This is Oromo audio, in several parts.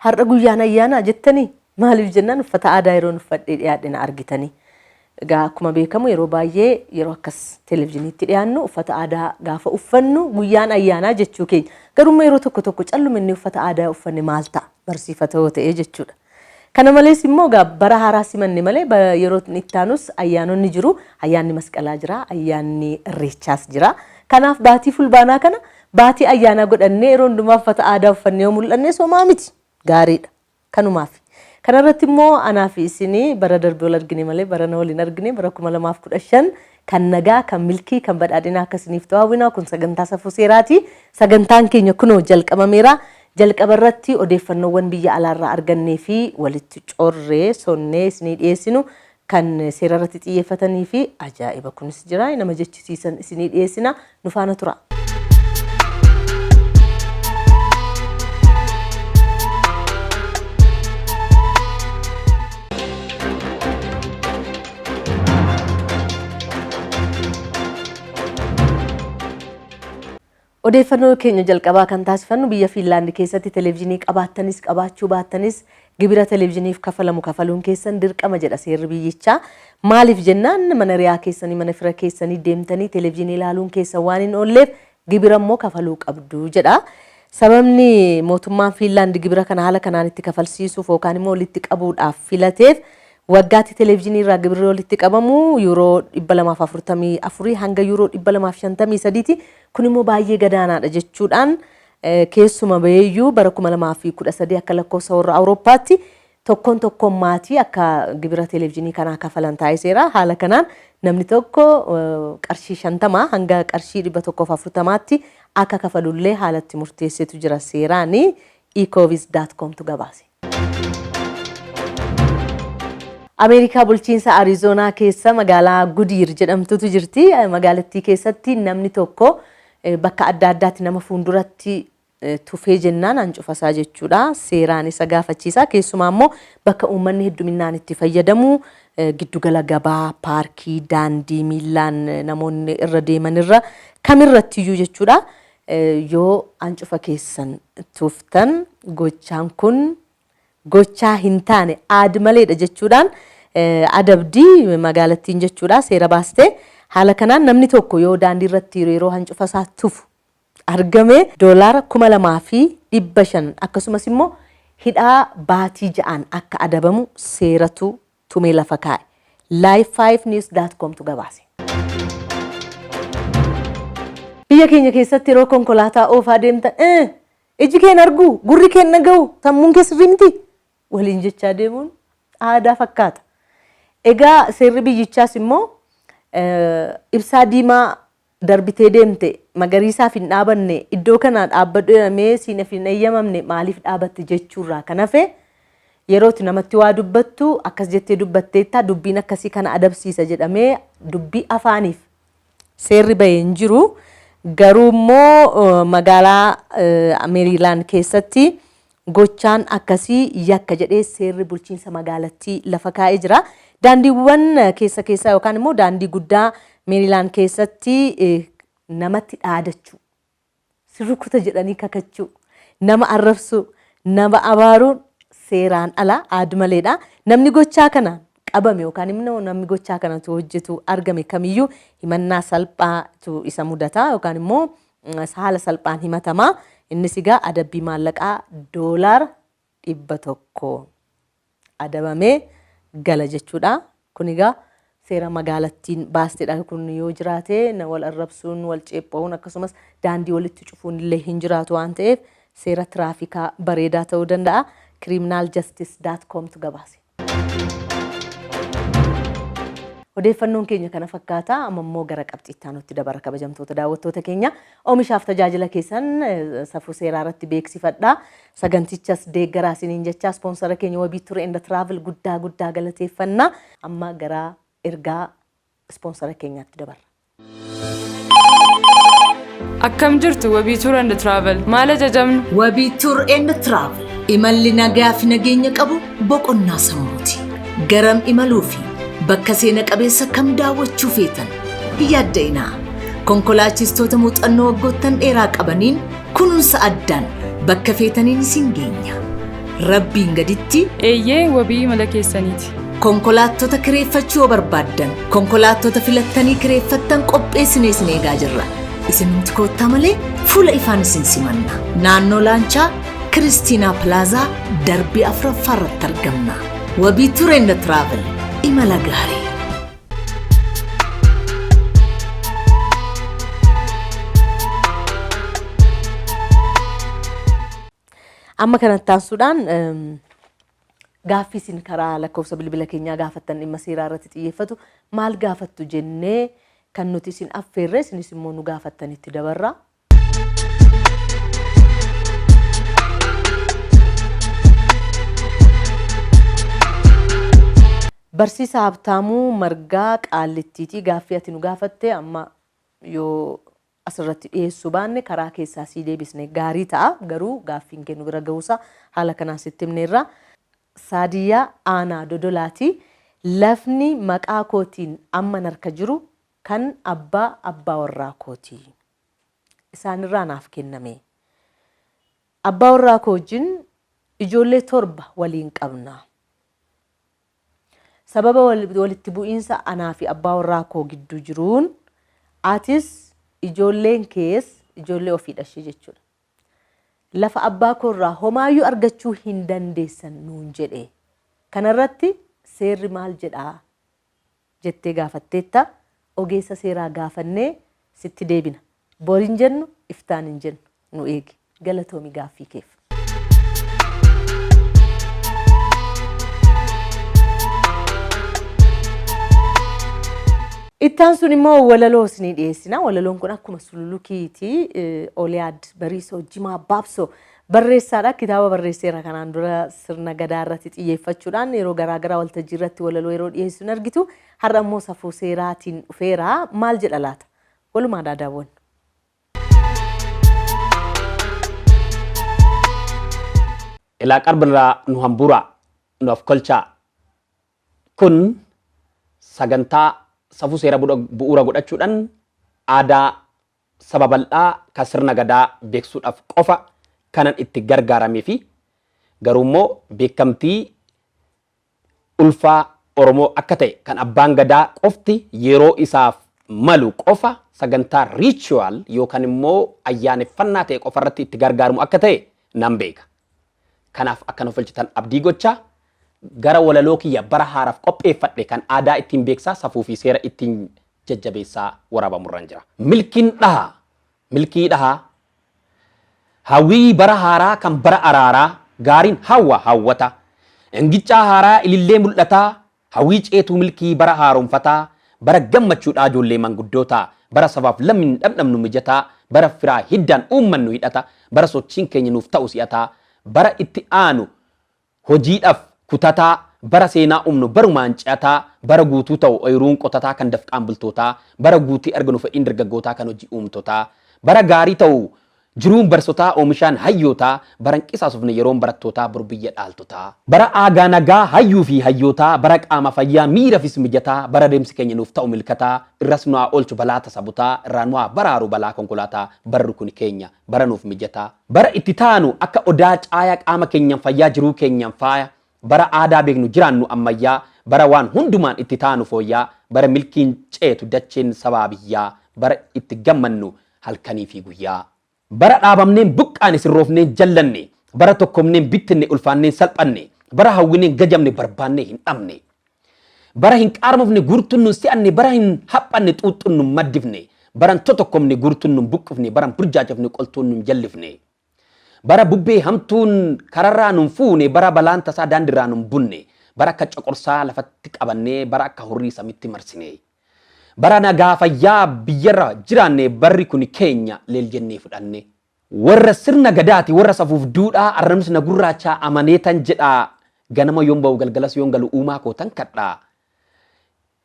Har'a guyyaan ayyaanaa jettanii maaliif jennaan uffata aadaa yeroon uffadhee dhiyaadhe na argitanii. Egaa akkuma beekamu yeroo baay'ee yeroo akkas televezyiiniitti dhiyaannu uffata aadaa gaafa uffannu guyyaan ayyaanaa jechuu keenya. Garuu yeroo tokko tokko calluma inni uffata aadaa uffanne maal ta'a barsiifata yoo ta'e jechuudha. Kana malees immoo egaa bara haaraa simanne malee yeroo itti aanus ayyaanonni jiru. Ayyaanni masqalaa jira, ayyaanni irreechaas jira. Kanaaf baatii fulbaanaa kana baatii ayyaanaa godhannee yeroo hundumaa uffata aadaa uffannee yoo mul'anne somaa miti. Gaariidha. Kanumaaf. Kanarratti immoo anaa fi isinii bara darbe wal argine malee barana wal hin argine bara 2015 kan nagaa, kan milkii, kan badhaadhinaa akka isiniif ta'u hawwina. Kun sagantaa safuu seeraati. Sagantaan keenya kunoo jalqabameera. Jalqaba irratti odeeffannoowwan biyya alaarraa argannee fi walitti corree sonnee isinii dhiyeessinu kan seera irratti xiyyeeffatanii fi ajaa'iba kunis jira nama jechisiisan isinii dhiyeessina nu faana tura. Odeeffannoo keenya jalqabaa kan taasifannu biyya Fiinlaand keessatti televezyiinii qabaattanis qabaachuu baattanis gibira televezyiiniif kafalamu kafaluun keessan dirqama jedha seerri biyyichaa. Maaliif jennaan mana riyaa keessanii mana fira keessanii deemtanii televezyiinii ilaaluun keessan waan hin oolleef gibira immoo kafaluu qabdu jedha. Sababni mootummaan Fiinlaand gibira kana haala kanaan itti kafalsiisuuf yookaan immoo walitti qabuudhaaf filateef waggaatti televezyiinii irraa gibirri walitti qabamu yuuroo 244 hanga yuuroo 253ti. Kun immoo baay'ee gadaanaadha jechuudhaan keessuma baheeyyuu bara 2013 akka lakkoofsa warra Awurooppaatti tokkoon tokkoon maatii akka gibira televezyiinii kanaa kafalan taasiseera. Haala kanaan namni tokko qarshii 50 hanga qarshii 140tti akka kafalullee haalatti murteessetu jira seeraani ecovis.comtu gabaase. Ameerikaa bulchiinsa Arizoonaa keessa magaalaa Gudiir jedhamtutu jirti. Magaalattii keessatti namni tokko bakka adda addaatti nama fuulduratti tufee jennaan hancufasaa jechuudha. Seeraan isa gaafachiisa. Keessumaa immoo bakka uummanni hedduminaan itti fayyadamu giddugala gabaa, paarkii, daandii miillaan namoonni irra deeman irra kamirrattiyyuu jechuudha. Yoo hancufa keessan tuftan gochaan kun gochaa hin taane aad maleedha jechuudhaan adabdii magaalattiin jechuudha seera baastee haala kanaan namni tokko yoo daandii irratti yeroo hancufa isaa tufu argame doolaara 2,500 akkasumas immoo hidhaa baatii 6n akka adabamu seeratu tumee lafa kaa'e. Live5news.com tu gabaase. Biyya keenya keessatti yeroo konkolaataa oofaa deemtan iji keen argu, gurri keen dhaga'u, sammuun kee sirrii miti waliin jechaa deemuun aadaa fakkaata. Egaa seerri biyyichaas immoo ibsaa diimaa darbitee deemte magariisaaf hin dhaabanne iddoo kana dhaabbadhu jedhamee siif hin eeyyamamne maaliif dhaabatte jechuurraa kan hafe yerootti namatti waa dubbattu akkas jettee dubbatteetta dubbiin akkasii kana adabsiisa jedhamee dubbii afaaniif seerri bahee hin jiru. Garuu immoo magaalaa Meeriilaand keessatti gochaan akkasii yakka jedhee seerri bulchiinsa magaalattii lafa kaa'ee jira. Daandiiwwan keessa keessaa yookaan immoo daandii guddaa Meeriilaand keessatti namatti dhaadachuu, si rukuta jedhanii kakachuu, nama arrabsuu, nama abaaruun seeraan ala aad maleedha. Namni gochaa kana qabame yookaan immoo namni gochaa kanatu hojjetu argame kamiyyuu himannaa salphaatu isa mudata yookaan immoo haala salphaan himatama. Innis egaa adabbii maallaqaa doolaara 100 adabamee gala jechuudha. Kun egaa seera magaalattiin baastedha. Kun yoo jiraate wal arrabsuun, wal ceepha'uun akkasumas daandii walitti cufuun illee hin jiraatu waan ta'eef seera tiraafikaa bareedaa ta'uu danda'a. criminaljustice.com tu gabaase. Odeeffannoon keenya kana fakkaata. Amma immoo gara qabxiitti aanutti dabara kabajamtoota daawwattoota keenya. Oomishaaf tajaajila keessan safuu seeraa irratti beeksifadha. Sagantichas deeggaraa isiniin jecha ispoonsara keenya Wabii Tour and Travel guddaa guddaa galateeffanna. Amma gara ergaa ispoonsara keenyaatti dabarra. Akkam jirtu Wabii Tour and Travel maal ajajamnu? Wabii Tour and Travel imalli nagaa fi nageenya qabu boqonnaa sammuuti. Garam imaluu fi bakka seena qabeessa kam daawwachuu feetan yaadda'inaa. Konkolaachistoota muuxannoo waggoottan dheeraa qabaniin kunuunsa addaan bakka feetaniin isin geenya. Rabbiin gaditti Eeyyee, wabii imala keessaniiti. Konkolaattota kireeffachuu yoo barbaaddan, konkolaattota filattanii kireeffattan qopheessinee isin eegaa jirra. Isinumti koottaa malee fuula ifaan isin simanna. Naannoo Laanchaa Kiristiinaa Pilaazaa darbii afuraffaa irratti argamna. Wabii Tour and Travel, imala gaarii. Amma kanatti aansuudhaan gaaffii isin karaa lakkoofsa bilbila keenyaa gaafattan dhimma seeraa irratti xiyyeeffatu maal gaafattu jennee kan nuti isin affeerre, isinis immoo nu gaafattanitti dabarra. Barsiisaa Habtaamuu Margaa Qaallittiitii, gaaffii ati nu gaafatte amma yoo asirratti dhiyeessuu baanne karaa keessaa sii deebisne gaarii ta'a. Garuu gaaffiin kee nu bira gahuusaa haala kanaan sitti himneerra. Saadiyyaa Aanaa Dodolaati. Lafni maqaa kootiin amma narka jiru kan abbaa abbaa warraa kooti. Isaanirraa naaf kenname. Abbaa warraa koo wajjin ijoollee 7 waliin qabna. Sababa walitti bu'iinsa anaa fi abbaa warraa koo gidduu jiruun atis ijoolleen kees, ijoollee ofii dhashee jechuudha, lafa abbaa koo irraa homaayyuu argachuu hin dandeessan nuun jedhe. Kanarratti seerri maal jedhaa jettee gaafatteetta. Ogeessa seeraa gaafannee sitti deebina. Bor hin jennu, iftaan hin jennu. Nu eegi. Galatoomi gaaffii keef. Itti aansuun immoo walaloo isinii dhiyeessina. Walaloon kun akkuma sululukiiti. Oliyaad Bariisoo Jimaa Baabsoo barreessaadha. Kitaaba barreesseera kanaan dura sirna gadaa irratti xiyyeeffachuudhaan yeroo garaa garaa waltajjii irratti walaloo yeroo dhiyeessu hin argitu. Har'a immoo safuu seeraatiin dhufeera. Maal jedha laata? Walumaan haa daawwannu. Ilaa qarbirraa nu hamburaa, nu afkolchaa. Kun sagantaa safuu seera bu'uura godhachuudhaan aadaa saba bal'aa kan sirna gadaa beeksisuudhaaf qofa kanan itti gargaaramee fi garuu immoo beekamtii ulfaa Oromoo akka ta'e kan abbaan gadaa qofti yeroo isaaf malu qofa sagantaa ritual yookaan immoo ayyaaneffannaa ta'e qofa irratti itti gargaaramu akka ta'e nan beeka. Kanaaf akka nu filchitan abdii gochaa gara walaloo kiyya bara haaraaf qopheeffadhe kan aadaa ittiin beeksaa safuu fi seera ittiin jajjabeessaa waraabamurraan jira. Milkiin dhaha, milkii dhahaa. Hawwii bara haaraa kan bara araaraa gaariin hawwa hawwata. Ingiccaa haaraa ilillee mul'ataa hawwii ceetuu milkii bara haaromfataa bara gammachuudhaa ijoollee manguddootaa bara sabaaf lammiin dhamdhamnu mijataa bara firaa hiddaan uummannu hidhata bara sochiin keenya nuuf ta'u si'ataa bara itti aanu hojiidhaf kutataa bara seenaa uumnu barumaan ce'ataa bara guutuu ta'u oyiruun qotataa kan dafqaan bultootaa bara guutee arganu fedhiin dargaggootaa kan hojii uumtotaa bara gaarii ta'u jiruun barsotaa oomishaan hayyootaa bara hin qisaasofne yeroon barattootaa bor biyya dhaaltotaa bara aagaa nagaa hayyuu fi hayyootaa bara qaama fayyaa miirafis mijataa bara deemsi keenya nuuf ta'u milkataa irras nu haa oolchu balaa tasa butaa irraa nu haa baraaru balaa konkolaataa barri kuni keenya bara nuuf mijataa Bara itti taanu akka odaa caaya qaama keenyan fayyaa jiruu keenyan faaya bara aadaa beeknu jiraannu ammayyaa bara waan hundumaan itti taanu fooyyaa bara milkiin ceetu dacheen sabaa biyyaa bara itti gammannu halkanii fi guyyaa. Bara dhaabamneen buqqaane sirroofneen jallanne bara tokkomneen bittinne ulfaanneen salphanne bara hawwineen gajamne barbaannee hin dhabne. Bara hin qaarmofne guurtuun nun si'anne bara hin haphanne xuuxxuun nun maddifne bara hin totokkomne guurtuun nun buqqifne bara hin burjaajofne qoltuun nun jallifne. Bara bubbee hamtuun kararraa nun fuune bara balaan tasaa daandirraa nun bunne bara akka coqorsaa lafatti qabannee bara akka hurrii samitti marsine. Bara nagaa fayyaa biyyarra jiraanne barri kuni keenya leel jennee fudhanne. Warra sirna gadaati warra safuuf duudhaa arrabnis na gurraachaa amaneetan jedhaa ganama yoon ba'u galgalas yoon galu uumaa koo tan kadhaa.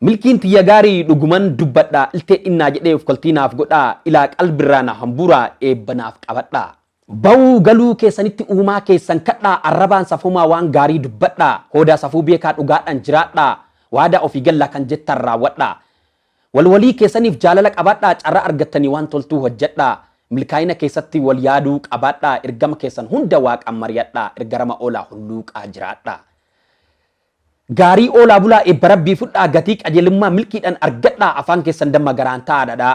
Milkiin tiyya gaarii dhuguman dubbadha iltee dhinnaa jedhee of koltii naaf godhaa ilaa qalbirraa na hamburaa eebba naaf qabadhaa. Ba'uu galuu keessanitti uumaa keessan kadhaa arrabaan safumaa waan gaarii dubbadhaa hoodaa safuu beekaa dhugaadhaan jiraadhaa waadaa ofii gallaa kan jettan raawwadhaa. Wal walii keessaniif jaalala qabaadhaa carraa argattanii waan toltuu hojjedhaa. Milkaa'ina keessatti wal yaaduu qabaadhaa. Ergama keessan hunda waaqaan mari'adhaa. Ergarama oolaa hulluuqaa jiraadhaa. Gaarii oolaa bulaa eebba rabbii fudhaa gatii qajeelummaa milkiidhaan argadhaa afaan keessan damma garaan taa'aadha.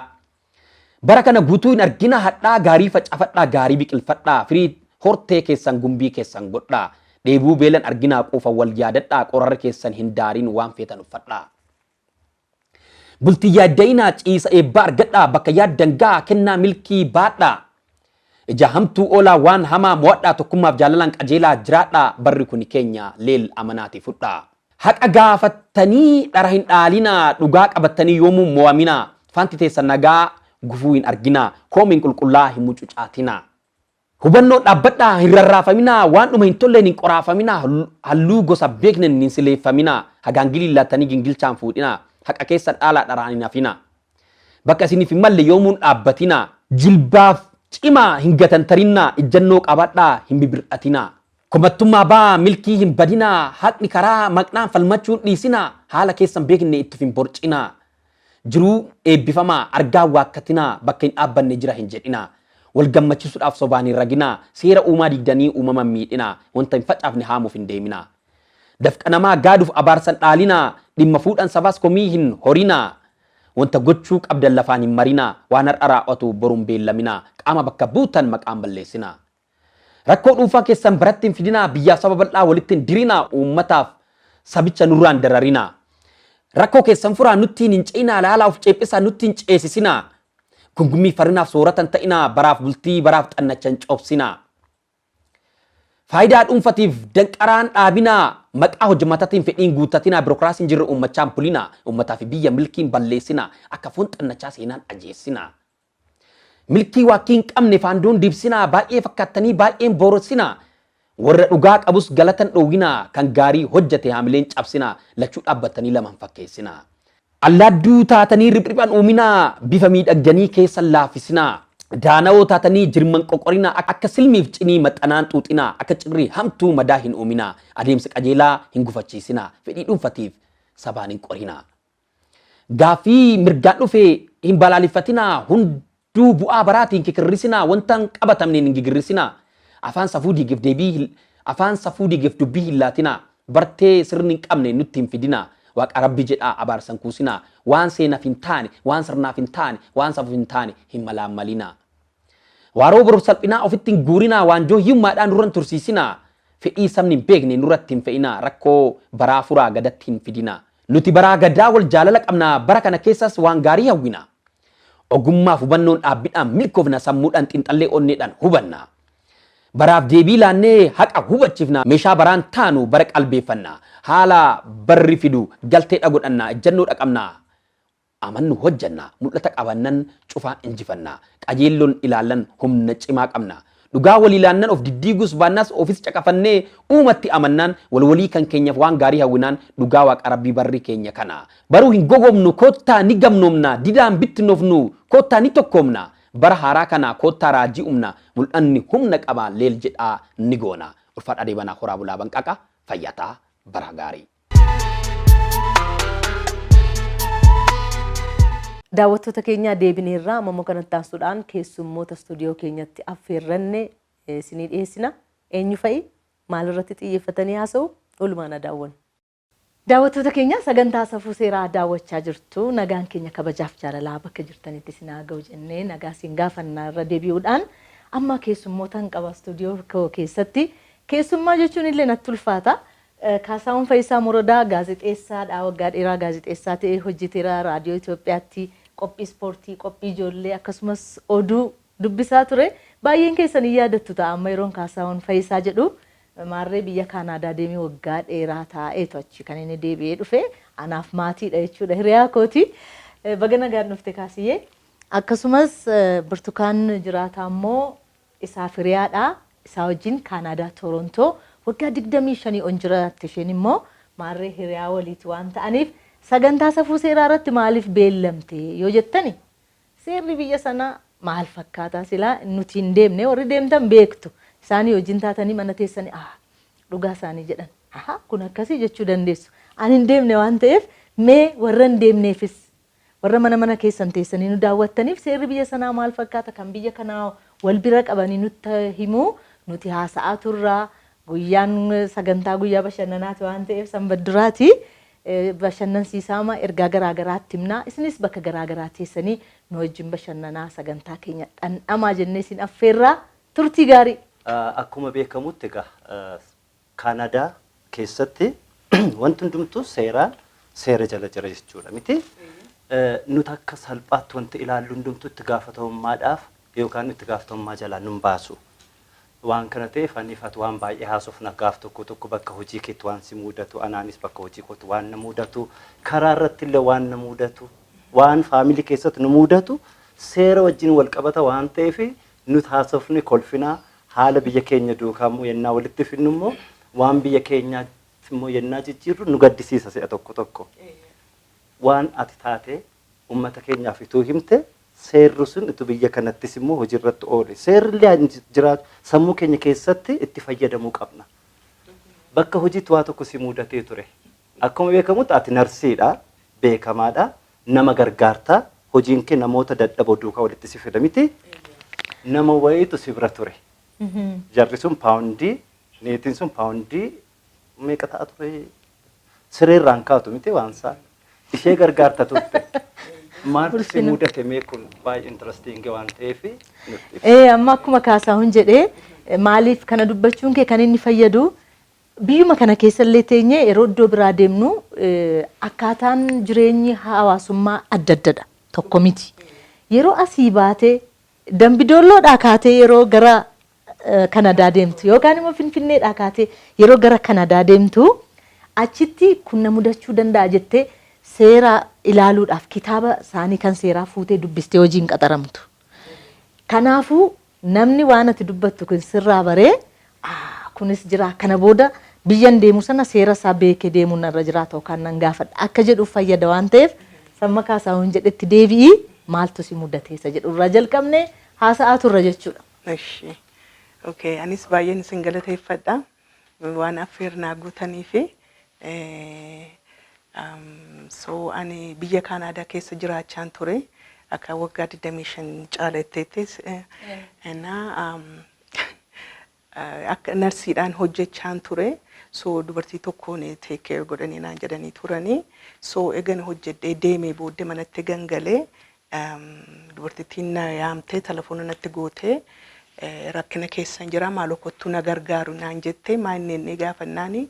Bara kana guutuu hin argina hadhaa gaarii facaafadhaa gaarii biqilfadhaa firii hortee keessan gumbii keessan godhaa. Dheebuu beelan arginaa quufa wal yaadadhaa qorarra keessan hin daariin waan feetan uffadhaa. Bultii yaadda'inaa ciisa eebbaa argadhaa bakka yaaddan ga'a kennaa milkii baadhaa. Ija hamtuu oolaa waan hamaa mo'adhaa tokkummaaf jaalalaan qajeelaa jiraadhaa barri kuni keenya leel amanaati fudhaa. Haqa gaafattanii dhara hin dhaalinaa dhugaa qabattanii yoomuu mo'aminaa faanti teessan nagaa gufuu hin arginaa koomiin qulqullaa hin mucucaatinaa. Hubannoo dhaabbadhaa hin rarraafaminaa waan dhuma hin tolleen hin qoraafaminaa halluu gosa beeknen hin sileeffaminaa hagaangilii laattanii gingilchaan fuudhinaa haqa keessan dhaalaa dharaan hin hafinaa. Bakka isiniif hin malle yoomuun dhaabbatinaa. Jilbaaf cimaa hin gatantarinnaa ijjannoo qabadhaa hin bibir'atinaa. Komattummaa baa milkii hin badinaa haqni karaa maqnaan falmachuun dhiisinaa haala keessan beekne itti hin borcinaa. Jiruu eebbifamaa argaa waakkatinaa bakka hin dhaabbanne jira hin jedhinaa. Wal gammachiisuudhaaf sobaan hin raginaa seera uumaa digdanii uumaman miidhinaa wanta hin facaafne haamuuf hin deeminaa. Dafqa namaa gaaduuf abaarsan dhaalinaa dhimma fuudhan sabaas komii hin horinaa. Wanta gochuu qabdan lafaan hin marinaa waan har'a raawwatu boruun beellaminaa qaama bakka buutan maqaan balleessinaa. Rakkoo dhuunfaa keessan biratti hin fidinaa biyyaaf saba bal'aa walitti hin dirinaa uummataaf sabicha nurraan dararinaa. Rakkoo keessan furaa nuttiin hin ce'inaa laalaa of ceephisaa nutti hin ceesisinaa. Gungummii farinaaf sooratan ta'inaa baraaf bultii baraaf xannacha hin coobsinaa. Faayidaa dhuunfatiif danqaraan dhaabinaa maqaa hojimatatiin fedhiin guuttatinaa birookiraasiin jirre uummachaan pulinaa uummataa fi biyya milkiin balleessinaa akka foon xannachaa seenaan ajeessinaa. Milkii waakkii hin qabne faandoon dibsinaa baay'ee fakkaattanii baay'een boorossinaa. Warra dhugaa qabus galatan dhoowwinaa kan gaarii hojjete haamileen cabsinaa lachuu dhaabbatanii lamaan fakkeessinaa. Allaadduu taatanii riphriphan uuminaa bifa miidhagdanii keessan laaffisinaa. Daana'oo taatanii jirman qoqorinaa akka silmiif cinii maxxanaan xuuxinaa akka cirrii hamtuu madaa hin uuminaa adeemsa qajeelaa hin gufachiisinaa fedhii dhuunfatiif sabaan hin qorinaa. Gaaffii mirgaan dhufe hin balaaleffatinaa hunduu bu'aa baraatiin kikirrisinaa wanta hin qabatamneen hin gigirrisinaa. Afaan safuu diigeef deebii afaan safuu diigeef dubbii hin laatinaa bartee sirni hin qabne nutti hin fidinaa. Waaqa rabbi jedhaa abaarsan kuusinaa waan seenaaf hin taane waan sirnaaf hin taane waan safuuf hin taane hin malaammalinaa. Waaroo boruuf salphinaa ofitti hin guurinaa waanjoo hiyyummaadhaan nurra hin tursiisinaa. Fedhii sabni hin beekne nurratti hin fe'inaa rakkoo baraa furaa gadatti hin fidinaa. Nuti baraa gadaa wal jaalala qabna bara kana keessas waan gaarii hawwina. Ogummaaf hubannoon dhaabbidhaan milkoofna sammuudhaan xiinxallee onneedhaan hubanna. Baraaf deebii laannee haqa hubachiifna meeshaa baraan taanu bara qalbeeffanna. Haala barri fidu galteedha godhanna ejjannoodha qabna. Amannu hojjanna mul'ata qabannan cufaa injifanna. Qajeelloon ilaallan humna cimaa qabna. Dhugaa walii laannan of diddiigus baannaas ofis caqafannee uumatti amannaan wal walii kan keenyaaf waan gaarii hawwinaan dhugaa waaqa rabbii barri keenya kana. Baruu hin gogoomnu koottaa ni gamnoomna didaan bittinnoofnu koottaa ni tokkoomna. Bara haaraa kana koottaa raajii umna mul'anni humna qaba leel jedhaa ni goona. Ulfaadhaa deebanaa horaa bulaa banqaqa fayyataa bara gaarii. Daawwattoota keenya deebineerraa amma kanatti taasisuudhaan keessummoota istuudiyoo keenyatti affeerranne isinii dhiyeessina. Eenyu fa'i? Maalirratti xiyyeeffatanii haasa'u? Oolumaan daawwannu. Daawwattoota keenya sagantaa safuu seeraa daawwachaa jirtu. Nagaan keenya kabajaaf jaalalaa bakka jirtanitti isin haa ga'u jennee nagaa isin gaafannaa irra deebi'uudhaan amma keessummoota hin qaba istuudiyoo koo keessatti. Keessummaa jechuun illee natti ulfaata. Kaasaawwan Fayisaa Morodaa gaazexeessaadha. Waggaa dheeraa gaazexeessaa ta'ee hojjeteera. Raadiyoo Itoophiyaatti qophii ispoortii, qophii ijoollee akkasumas oduu dubbisaa ture. Baay'een keessan hin yaadattu ta'a amma yeroon Kaasaawwan Fayisaa jedhu. Maarree biyya Kaanaadaa deemee waggaa dheeraa taa'eetu achi kan inni deebi'ee dhufe. Anaaf maatiidha jechuudha hiriyaa kooti. Baga nagaan dhufte Kaasiyyee. Akkasumas Birtukaan Jiraataa immoo isaaf hiriyaadha. Isaa wajjin Kaanaadaa Torontoo waggaa 25 ol jiraatte isheen immoo maarree hiriyaa waliiti waan ta'aniif sagantaa safuu seeraa irratti maaliif beellamte yoo jettani seerri biyya sanaa maal fakkaataa silaa nuti hin deemne warri deemtan beektu isaanii wajjin taatanii mana teessanii ah dhugaa isaanii jedhan aha kun akkasii jechuu dandeessu ani hin deemne waan ta'eef mee warra hin deemneefis Warra mana mana keessan teessanii nu daawwattaniif seerri biyya sanaa maal fakkaata, kan biyya kanaa wal bira qabanii nutti himuu. Nuti haasa'aa turraa. Guyyaan sagantaa guyyaa bashannanaati waan ta'eef, sanbadduraati. Bashannansiisaama ergaa garaa garaatti himnaa. Isinis bakka garaa garaa teessanii nu wajjin bashannanaa, sagantaa keenya dhandhamaa jennee isin affeerraa. Turtii gaarii. Akkuma beekamutti egaa Kaanadaa keessatti wanti hundumtuu seeraan seera jala jira jechuudha miti. Nuti akka salphaatti wanti ilaallu hundumtuu itti gaafatamummaadhaaf yookaan itti gaafatamummaa jalaa nun baasu. Waan kana ta'eef aniif ati waan baay'ee haasofna. Gaaf tokko tokko bakka hojii keetti waan si mudatu, anaanis bakka hojii kootti waan na mudatu, karaa irratti illee waan na mudatu, waan family keessatti nu mudatu seera wajjin wal qabata waan ta'eef nuti haasofni kolfinaa. Haala biyya keenya duukaa immoo yennaa walitti fidnu immoo, waan biyya keenyaatti immoo yennaa jijjiirru nu gaddisiisa si'a tokko tokko. Waan ati taate uummata keenyaaf ituu himte, seerri sun ituu biyya kanattis immoo hojiirratti oole. Seerri illee jiraatu sammuu keenya keessatti itti fayyadamuu qabna. Bakka hojiitti waa tokko si mudatee ture. Akkuma beekamutti ati narsiidha, beekamaadha, nama gargaartaa, hojiin kee namoota dadhaboo duukaa walitti si fida miti. Nama wayiitu si bira ture. Jarri sun paawundii, niitiin sun paawundii meeqa ta'a ture? Sireerraan kaatu miti waan isaa. Ishee gargaarta turte. Maaltu si mudate mee? Kun baay'ee interesting waan ta'eef nutti ibsi. Amma akkuma Kaasaahun jedhee, maaliif kana dubbachuun kee kan inni fayyadu, biyyuma kana keessallee teenyee yeroo iddoo biraa deemnu akkaataan jireenyi hawaasummaa adda addadha, tokko miti. Yeroo asii baatee Dambidoolloodhaa kaatee yeroo gara Kanadaa deemtu yookaan immoo Finfinneedhaa kaatee yeroo gara Kanadaa deemtu, achitti kun na mudachuu danda'a jettee seera ilaaluudhaaf kitaaba isaanii kan seeraa fuutee dubbistee hojiin qaxaramtu. Kanaafuu namni waan ati dubbattu kun sirraa baree, kunis jira, kana booda biyyan deemu sana seera isaa beekee deemuun narra jiraata yookaan nan gaafadha akka jedhuuf fayyada waan ta'eef, samma Kaasaahun jedhetti deebi'ii, maaltu si mudate isa jedhu irraa jalqabne haasa'aa turra jechuudha. Eshi. Okay, anis baay'een isin galateeffadha. Waan affeernaa guutanii fi so ani biyya Kaanaadaa keessa jiraachaan ture. Akka waggaa 25 caalatteettis. Na akka narsiidhaan hojjechaan ture. So dubartii tokkoon take care godhanii naan jedhanii turanii. So egan hojjedhee deemee booddee manatti gangalee, dubartittiin na yaamtee telefoona natti gootee, "Rakkina keessan jira, maaloo kottuu na gargaaru" naan jette. Maa inni inni gaafannaani,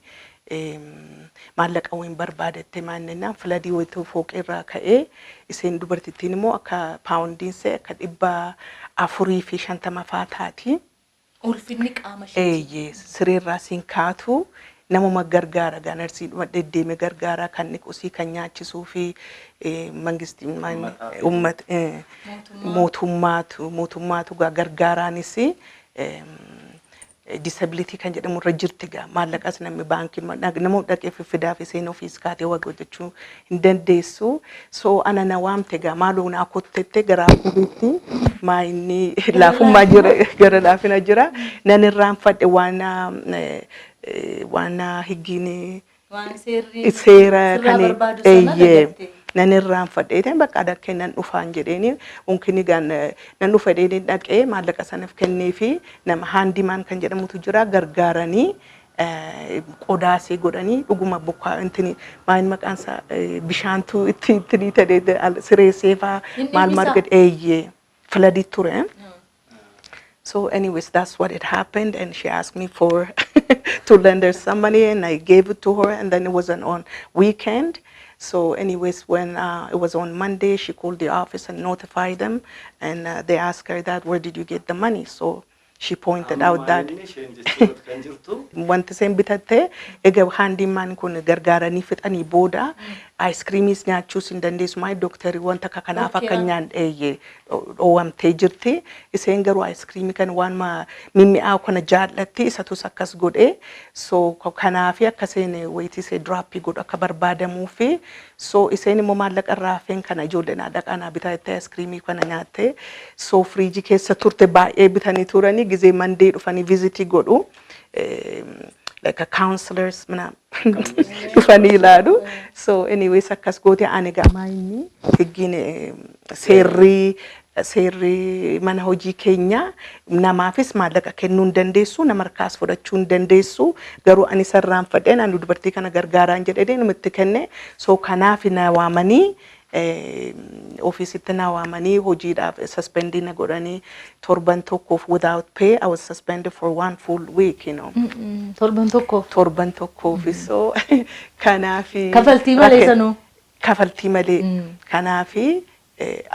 maallaqa wayiin barbaadette. Maa inni naan, floodii wayituu fooqirraa ka'ee, isheen dubartittiin immoo akka paawundiin see akka 450 faa taati. Ulfinni qaama isheeti. Eeyyee, sireerraa siin kaatu, namuma gargaara gaa, narsiidhuma deddeeme gargaara, kan dhiqusii, kan nyaachisuu fi mangistii, uummata, mootummaatu gaa gargaaraanis. Disability kan jedhamu irra jirti gaa, maallaqas namni baankii nama dhaqee fiffidaaf, isheen ofiis kaatee waa hojjechuu hin dandeessu. So ana na waamte gaa, maaloo naa kottette. Garaa kubeetti maa inni laafummaa jira, gara laafina jira. Nan irraanfadhe waan higgiin Waan seerri seera sirraa kan barbaadu sana eeyyee dagatte. Nan irraanfadhe. Bakka dhaqee nan dhufaan jedheeni, unkini gaan nan dhufa jedheeni dhaqee maallaqa sanaaf kennee fi nama handyman kan jedhamutu jira, gargaaranii qodaasee godhanii, dhuguma bokkaa intini maal maqaan isaa, bishaantu itti itti ta'e sireessee faa Hin maal maal dhimmisaa? Godhe, eeyyee, floodii ture. So anyways, that's what it happened. And she asked me for to lend her some money, and I gave it to her. And then it was an on weekend. So anyways, when it was on Monday, she called the office and notified them. And they asked her that, "Where did you get the money?" So she pointed out that Amma isheen jechuudha kan jirtu. Wanti isheen bitatte, egaa handyman kun gargaaranii fixanii booda, ice creamiis nyaachuus hin dandeessu, maal dooktarii wanta akka kanaaf akka Dhorkeera. Nyaan eeyyee, dhoowwamtee jirti. Isheen garuu ice creamii kan waan mimmi'aawu kana jaallatti, isatus akkas godhe. So kanaafi akka isheen wayitii ishee dropii godhu akka barbaadamuu fi so isheen immoo maallaqa irraa hafeen kana ijoollee naa dhaqaa naa bitaa jettee ice creamii kana nyaatte. So firiijii keessa turte, baay'ee bitanii turanii, gizee Monday dhufanii visitii godhu. Like a counselors ምናምን dhufanii ilaalu. So anyways, akkas goote. Ani gamaa inni higgiin seerri mana hojii keenya namaafis maallaqa kennuu hin dandeessu, nama harkaas fudhachuu hin dandeessu. Garuu ani sarraan fadheen ani dubartii kana gargaaraan jedhee namatti kenne. So kanaaf na waamanii, ofiisitti na waamanii, hojiidhaaf suspend na godhanii torban tokkoof without pay. I was suspended for one full week. Torban tokkoof. Torban tokkoof. So kanaaf Kafaltii malee sanuu? Kafaltii malee. Kanaaf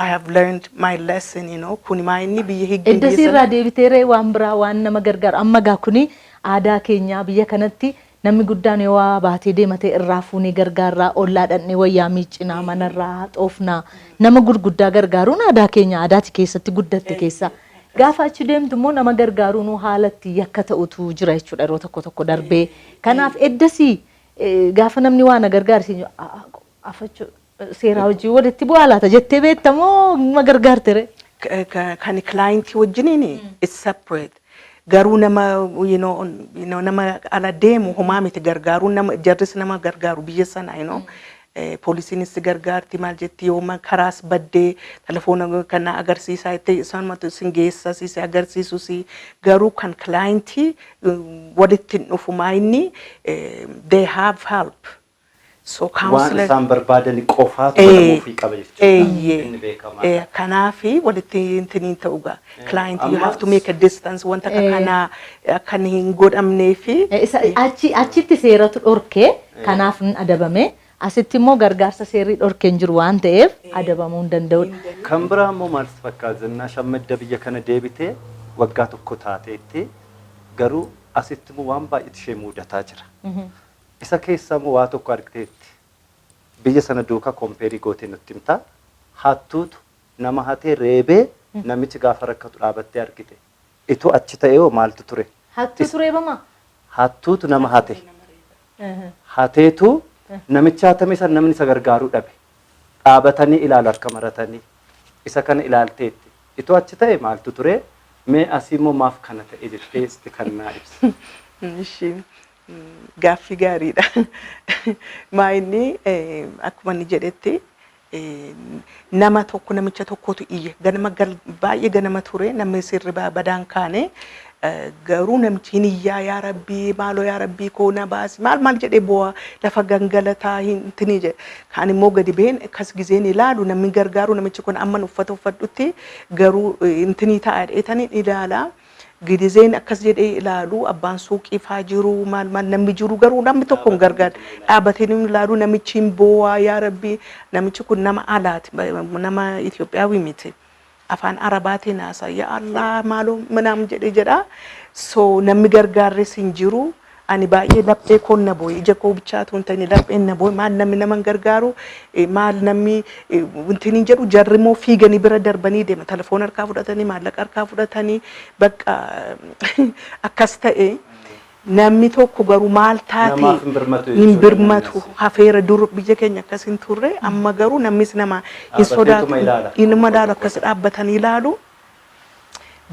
I have learned my lesson. Kun maa inni biyya higgin Edda sirraa deebiteeree waan biraa waan nama gargaaru amma gaa kuni aadaa keenyaa biyya kanatti namni guddaan yoo waa baatee deematee irraa fuunee gargaarraa, ollaa dhaqnee wayyaa miiccinaa, manarraa xoofnaa, nama gurguddaa gargaaruun aadaa keenya aadaati keessatti guddatte keessa. Gaafa achi deemtu immoo nama gargaaruun haalatti yakka ta'utu jira jechuudha yeroo tokko tokko darbee. Kanaaf eddasii gaafa namni waa na gargaarsi afachuu seeraa hojii walitti bu'aa laata jettee beektamoo ma gargaartere? Kan client wajjiniin is separate. Garuu nama nama ala deemu homaa miti gargaaruu, nama jarris nama gargaaru biyya sana. Poolisiinis si gargaarti, maal jetti, yoo karaas baddee telefoona kana agarsiisaa jettee isaanumatu sin geessa, si agarsiisu si. Garuu kan client walitti hin dhufu. Maa inni they have help. So Waan counselor isaan barbaadan qofaatu godhamuufii qaba jechuudha. Eeyyee. Inni beekamaadha. Kanaafi walitti intiniin ta'uga. Client you have to ammas- make a distance wanta akka kanaa akka hin godhamnee fi Achi achitti seeratu dhorkee kanaaf hin adabame. Asitti immoo gargaarsa seerri dhorkee hin jiru waan ta'eef adabamuu hin danda'udha. Kan biraa immoo maal si fakkaata? Zinnaash amma biyya kana deebitee waggaa tokko taateetti, garuu asitti immoo waan baay'eetu ishee mudataa jira. Isa keessaa immoo waa tokko argiteetti. Biyya sana duukaa compare gootee nutti himtaa. Hattuutu nama hatee reebee namichi gaafa rakkatu dhaabattee argite. Itoo achi ta'ee hoo maaltu ture? Hattuutu reebamaa? Hattuutu nama hate. Hateetu namicha hatame sana namni isa gargaaruu dhabe. Dhaabatanii ilaalu harka maratanii. Isa kana ilaalteetti. Itoo achi ta'e maaltu ture? Mee asii immoo maaf kana ta'e jettee isti kan naa ibsa. Ishi gaaffii gaariidha. Maa inni akkuma inni jedhetti nama tokko, namicha tokkotu iyya ganama baay'ee ganama ture, namni sirriba badaan kaane, garuu namichi hin iyyaa, "Yaa Rabbii, maaloo, yaa Rabbii koo, na baasi," maal maal jedhee bu'aa lafa gangalataa hin tini jedhe. Kaan immoo gadi ba'een akkas gizeen ilaalu namni gargaaru namichi kun amma uffata uffadhutti garuu intinii ta'a dheetanii ilaalaa. Gidizeen akkas jedhee ilaalu abbaan suuqii faa jiru, maal maal namni jiru, garuu namni tokko hin gargaaru. Dhaabatee namni ilaalu namichi hin boo'aa, "Yaa Rabbii." Namichi kun nama alaati, nama Itoophiyaawii miti. Afaan Arabaatiin haasa'a, "Yaa Allah, maaloo," ምናምን jedhee jedha. So namni gargaarres hin jiru. Ani baay'ee laphee koon na boo'e, ija koo bichaatu hin ta'in lapheen na boo'e. Maal namni nama hin gargaaru, maal namni wanti hin jedhu, jarri immoo fiiganii bira darbanii deema, telefoona harkaa fudhatanii, maallaqa harkaa fudhatanii, bakka akkas ta'e. Namni tokko garuu maal taate Namaaf hin birmatu hin jechuudha birmatu namni. Hafeera. Dur biyya keenya akkas hin turre, amma garuu namnis nama hin Dhaabbateetuma sodaatu. ilaala. Inuma ilaalu, akkas dhaabbatanii ilaalu.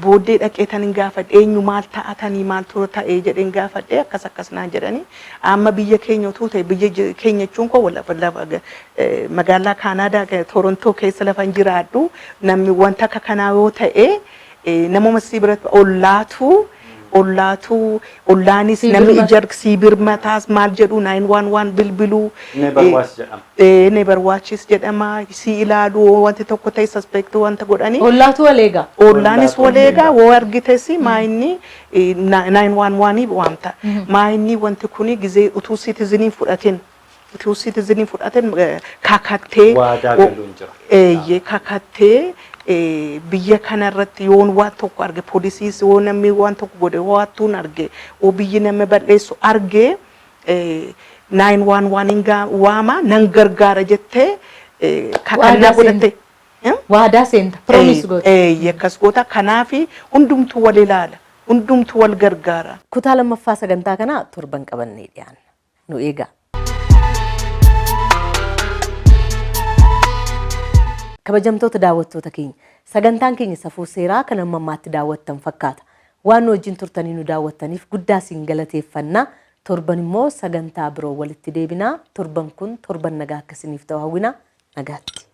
Booddee dhaqeetanii gaafadhe, eenyu maal ta'atanii maaltu ta'ee jedheen gaafadhe. Akkas akkas naan jedhanii. Amma biyya keenya utuu ta'e, biyya keenya jechuun koo lafa magaalaa Kaanaadaa Torontoo keessa lafa hin jiraadhu, namni wanta akka kanaa yoo ta'e namuma si biratti ollaatu ollaanis Sii namni birmata. ija sii birmataas maal jedhu, 911 bilbiluu. Neighbor watch jedhama. Neighbor watchis jedhama, si ilaalu, wanti tokko ta'e suspect wanta godhanii. Ollaatu wal eega. Ollaanis Ollaatu wal eegaa, wal woo argites maa inni 911 waamta. Maa inni wanti kuni gizee utuu citizen fudhatin kakattee Waadaa galuun jira. Eeyyee, kakattee biyya kanarratti yoon waan tokko arge, poolisiis yoo namni waan tokko godhe, waattuun arge, yoo biyyi nama balleessu arge, 911 waama, nan gargaara jettee kakannaa Waadaa godhatte. Waadaa seenta. Promise goota. Eeyyee, akkas goota. Kanaafi hundumtuu wal ilaala, hundumtuu wal gargaara. Kutaa lammaffaa sagantaa kanaa torban qabannee dhiyaanna. Nu eegaa. Kabajamtoota daawwattoota keenya, sagantaan keenya safuu seeraa kan amma ammaatti daawwattan fakkaata. Waan nu wajjin turtanii nu daawwattaniif guddaa siin galateeffannaa. Torban immoo sagantaa biroo walitti deebinaa. Torban kun torban nagaa akkasiniif ta'u hawwina. Nagaatti.